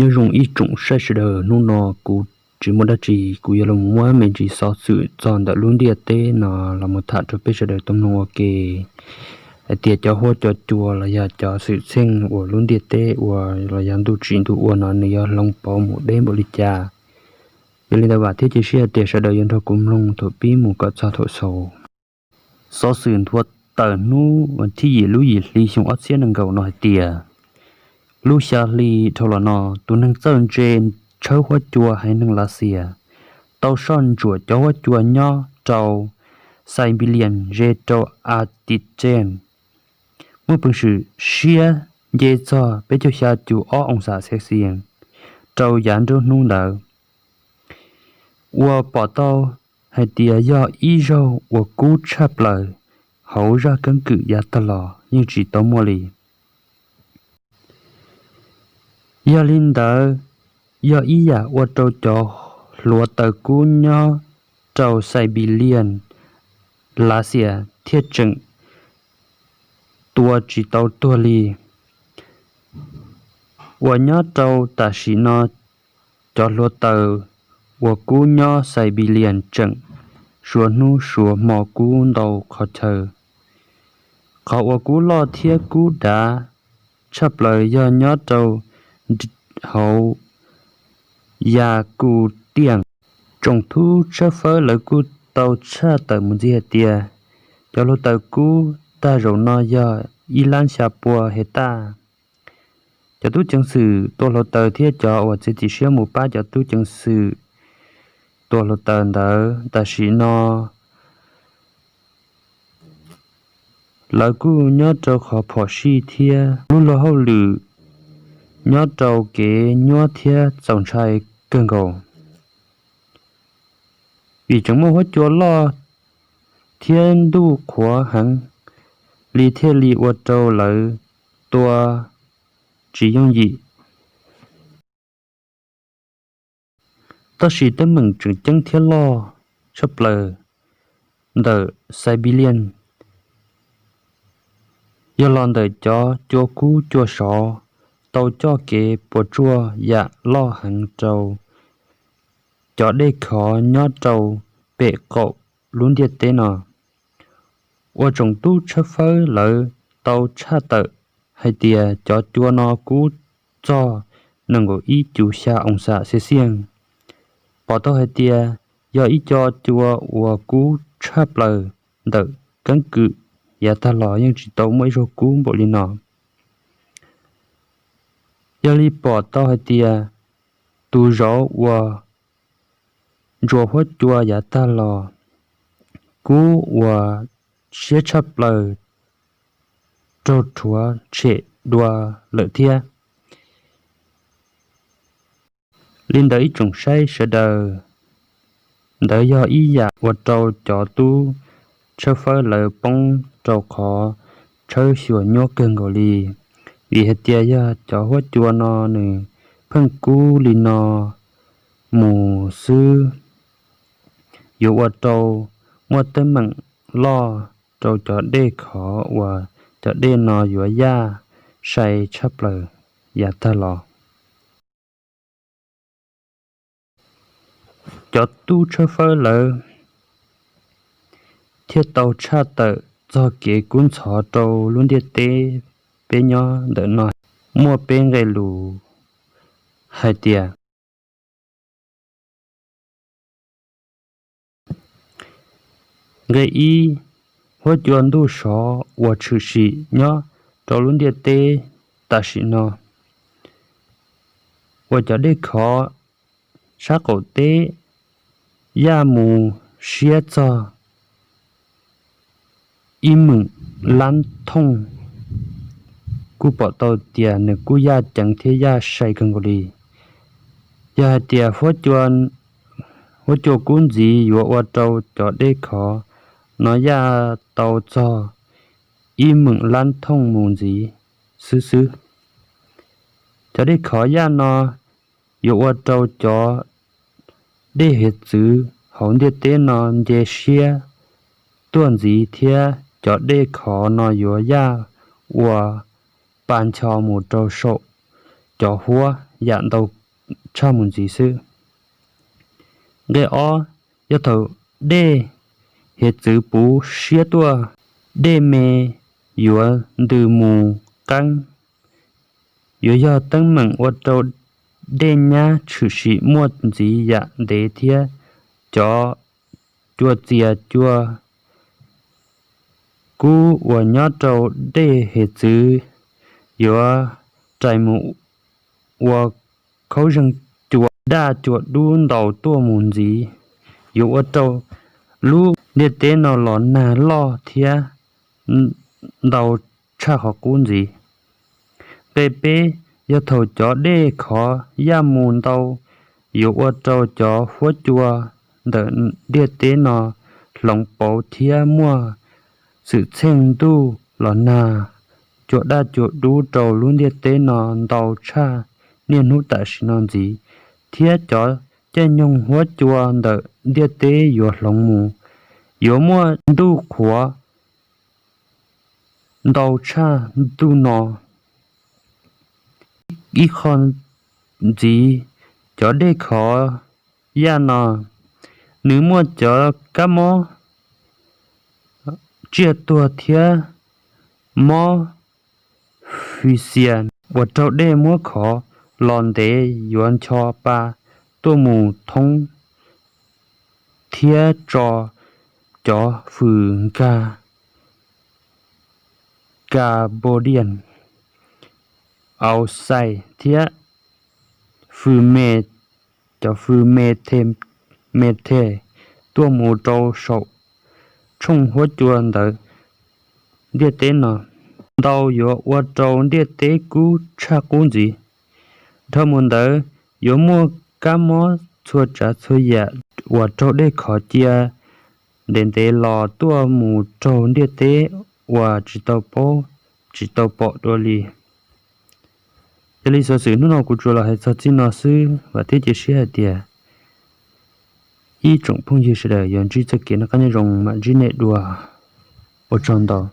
Nyob zoo ib tsoom saib sawv daws, hnub no kuv tsis muaj dab tsi, kuv yuav los muab me ntsis xov xwm txog ntawm lub ntiaj teb no los mus tham rau peb sawv daws tau mloog ua ke, hais tias cov huab cov cua los yog cov xwm txheej uas lub ntiaj teb ua los yog ntuj tsim ntuj ua no nws yuav hloov pauv mus deb npaum li cas. Yog li ntawd vam thiab cia siab hais tias sawv daws yuav nrog kuv mloog thaum pib mus kom txog thaum xaus. Xov xwm nthuav tawm hnub thib yim lub yim hli xyoo ob txhiab nees nkaum no hais tias, lub xya hli dhau los no tus neeg txawj ntse tshawb huab cua haiv neeg Lav Xias tau soj ntsuam cov huab cua nyob rau Xais Npis Lias ze rau As Tis Tsees muaj peev xwm siab nce txog peb caug xya cum ob oo xam Xes Xias rau yav nruab hnub ntawd, uas pom tau hais tias yog ib zaug uas kub tshaj plaws hauv zaj keeb kwm yav tag los yeej tsis tau muaj li. Yog li ntawd, yog ib yam ua rau cov hluav taws kub nyob rau Xais Npis Lias, Lav Xias thiaj tseem tua tsis tau tuag li. Uas nyob rau tam sim no, cov hluav taws uas kub nyob Xais Npis Lias tseem suav hnub suav hmo kub ntau qhov chaw. Qhov uas kub loj thiab kub dav tshaj plaws yog nyob rau hauv Yas Kus Tias. Tsoom tub tshawb fawb lawv kuj tau tshaj tawm mus ntxiv hais tias, cov hluav taws kub tag zaum no yog ib lab xya pua hej taj. Cov tub ceev xwm tua hluav taws thiab cov uas txiav txim siab mus pab cov tub ceev xwm tua hluav taws ntawd tam sim no lawv kuj nyob rau qhov phom sij thiab lub luag hauj lwm nyob rau kev nyuaj thiab txaus ntshai kawg nkaus, vim tseem muaj huab cua loj thiab ntuj qhuav heev li thiaj li ua rau lawv tua tsis yooj yim. Tab sis teeb meem tseem ceeb thiab loj tshaj plaws ntawm Xais Npis Lias yog los ntawm cov cua kub cua sov tau coj kev puas tsuaj yam loj heev rau cov dej khov nyob rau pem qaum lub ntiaj teb no, uas tsoom tub tshawb fawb lawv tau tshaj tawm hais tias cov cua no kub txog nees nkaum ib cum xya oo xam Xes Xias. Pom tau hais tias yog ib co cua uas kub tshaj plaws ntawm keeb kwm yav tag los yeej tsis tau muaj ib zaug kub npaum li no. Yog li pom tau hais tias tus zauv uas ntsuas huab cua yav tag los kub uas siab tshaj plaws raug rhuav tshem dua lawm thiab. Li ntawd ib tsoom saib sawv daws, ntawd yog ib yam ua rau cov tub tshawb fawb lawv poob rau qhov tshawb xyuas nyuaj kawg nkaus li, vim hais tias yog cov huab cua no nws pheej kub li no mus xwb yuav ua rau muaj teeb meem loj rau cov dej khov uas cov dej no yuav yaj sai tshaj plaws yav tag los. Cov tub tshawb fawb lawv thiaj tau tshaj tawm txog kev kub ntxhov rau lub ntiaj teb peb nyob ntawm no. Muaj peb nqe lus hais tias, nqe ib, huab cua ntuj sov uas tshwm sim nyob rau lub ntiaj teb tam sim no, uas cov dej khov sab qaum teb yaj mus siab txog ib meem lab thooj, kuj pom tau tias nws kuj yaj ceev thiab yaj sai kawg nkaus li. Yog hais tias huab cua kub ntxiv yuav ua rau cov dej khov no yaj tau txog ib meem lab thooj mus ntxiv xwb xwb. Cov dej khov yaj no yuav ua rau cov dej hiav txwv hauv ntiaj teb no nce siab tuaj ntxiv thiab cov dej khov no yuav yaj ua pa ncho mus rau saum cov huab yam ntau tshaj mus ntxiv xwb. Nqe ob, yog thaum dej hiav txwv puv siab tuaj, dej me yuav ntws mus qeeb, yuav yog teeb meem ua rau dej nyab tshwm sim muaj ntxiv yam ntev thiab. Cov cua txias cua kub uas nyob rau dej hiav txwv yuav rais mus ua khaub zeeg cua daj cua dub ntau tuaj mus ntxiv, yuav ua rau lub ntiaj teb no los nag loj thiab ntau tshaj qhov qub ntxiv. Nqe peb, yog thaum cov dej khov yaj mus ntau, yuav ua rau cov huab cua ntawm ntiaj teb no hloov pauv thiab muaj xwm txheej ntuj los nag cua daj cua dub rau lub ntiaj teb no ntau tshaj niaj hnub tam sim no ntxiv, thiab cov caij nyoog huab cua ntawm ntiaj teb yuav hloov mus, yuav muaj ntuj qhuav ntau tshaj ntuj no. Ib qho ntxiv, cov dej khov yaj no, nws muaj cov kab mob tsiaj tuag thiab mob fis xias uas raug dej muab khov los ntev yuav ncho pa tuaj mus thoob thiab tso cov fws nkag carbon dioxide thiab fws me, cov fws me the, me the tuaj mus rau saum tshooj huab cua ntawm ntiaj teb no ntau yuav ua rau ntiaj teb kub tshaj qub ntxiv. Dhau mus ntawd yuav muaj kab mob txhua tsav txhua yam uas raug dej khov cia ntev ntev los tuaj mus raug ntiaj teb uas tsis tau paub tsis tau pom dua li. Yog li xov xwm hnub no kuv tsuas los hais txog txij no xwb, vam thiab cia siab hais tias ib tsoom phooj ywg sawv daws yuav ntsib txoj kev noj qab nyob zoo, mam ntsib nej dua. Ua tsaug ntau.